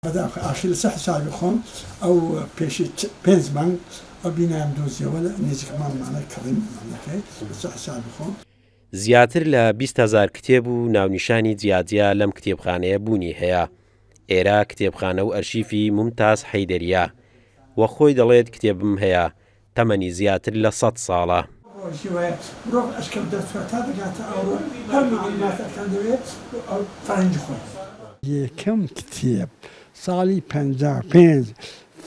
بەداخە ئاخر لەسەر حسابی خۆم ئەو پێشی پێنج مانگ ئەو بینایەم دۆزیەوە لە نزیک ماڵمانە کڕیم ماڵەکەی لەسەر حسابی خۆم. زیاتر لە 20 هەزار کتێب و ناونیشانی جیاجیا لەم کتێبخانەیە بوونی هەیە. ئێرە کتێبخانە و ئەرشیفی مومتاز حەیدەرییە. وەک خۆی دەڵێت کتێبم هەیە تەمەنی زیاتر لە سەد ساڵە. ڕۆژی وایە مرۆڤ ئەشکەوت دەرچوە تا دەگاتە ئەوڕۆ هەر مەعلوماتەکان دەوێ و ئەو فەرهەنگی خۆی. یەکەم کتێب ساڵی 55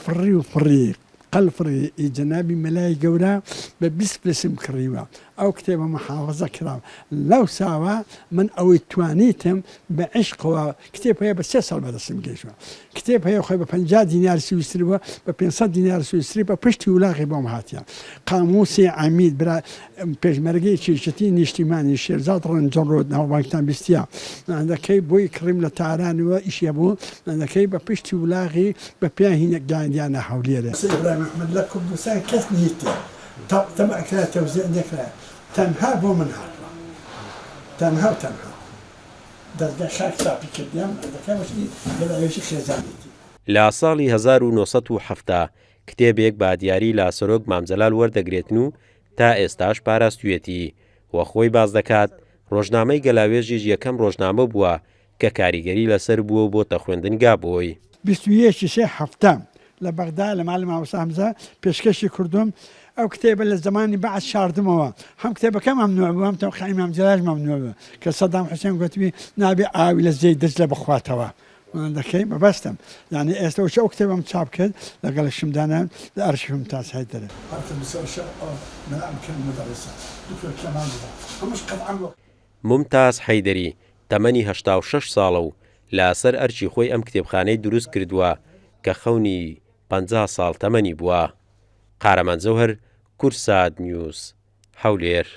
فڕی و فڕی قەل فڕی ی جەنابی مەلای گەورە بە 20 فلسم کڕیوە ئەو کتێبە محافەزە کراوە لەو ساوە من ئەوەی توانیتم بە عیشقەوە کتێب هەیە بە سێ ساڵ بەدەستم گەیشتوە کتێب هەیە خۆی بە 50 دینار سویسری بووە بە 500 دینار سویسری بە پشتی ولاغی بۆم هاتیە قاموسی عەمید برا پێشمەرگەیەکی یەکێتی نیشتیمانی شێرزاد ڕەنجەڕۆ ناوبانگتان بیستیە دەکەی بۆی کڕیم لە تارانەوە ئیشی هەبوو دەکەی بە پشتی ولاغی بە پێیان هینە گەیاندیانە هەولێرێ. ئیبراهیم ئەحمەد لە کوردستان کەس نیتە تەمع کرا تەوزیع نەکرایە تەنها بۆ من هاتوە تەنها و تەنها دەزگای خاک چاپی کردیان دەکەم وشی گەلاوێژی خێزانێتی. لە ساڵی 1970 کتێبێک بە دیاری لە سەرۆک مام جەلال وەردەگرێتن و تا ئێستاش پاراستویەتی و خۆی باس دەکات، ڕۆژنامەی گەلاوێژیش یەکەم ڕۆژنامە بووە کە کاریگەری لەسەر بووە و بۆتە خوێندنگا بۆی. 21 ی سێ هەفتە لە بەغدا لە ماڵی مامۆستا هەمزە پێشکەشی کردووم، ئەو کتێبە لە زەمانی بەعس شاردمەوە، هەم کتێبەکە مەمنوع بوو هەم تەوقیعی مام جەلالیش مەمنوع بوو کە سەدام حوسێن گوتبی نابێ ئاوی لە زێی دجلە بخواتەوە. دەکەی مەبەستم یانی ئێستا وەکی ئەو کتێبەم چاپ کرد لەگەڵیشم دانا لە ئەرشیفم تاس هەیدەرێ. مومتاز حەیدەری تەمەنی 86 ساڵە و لە سەر ئەرکی خۆی ئەم کتێبخانەی دروست کردووە کە خەونی 50 ساڵ تەمەنی بووە. قارەمان جەوهەر، کوردسات نیوز، هەولێر.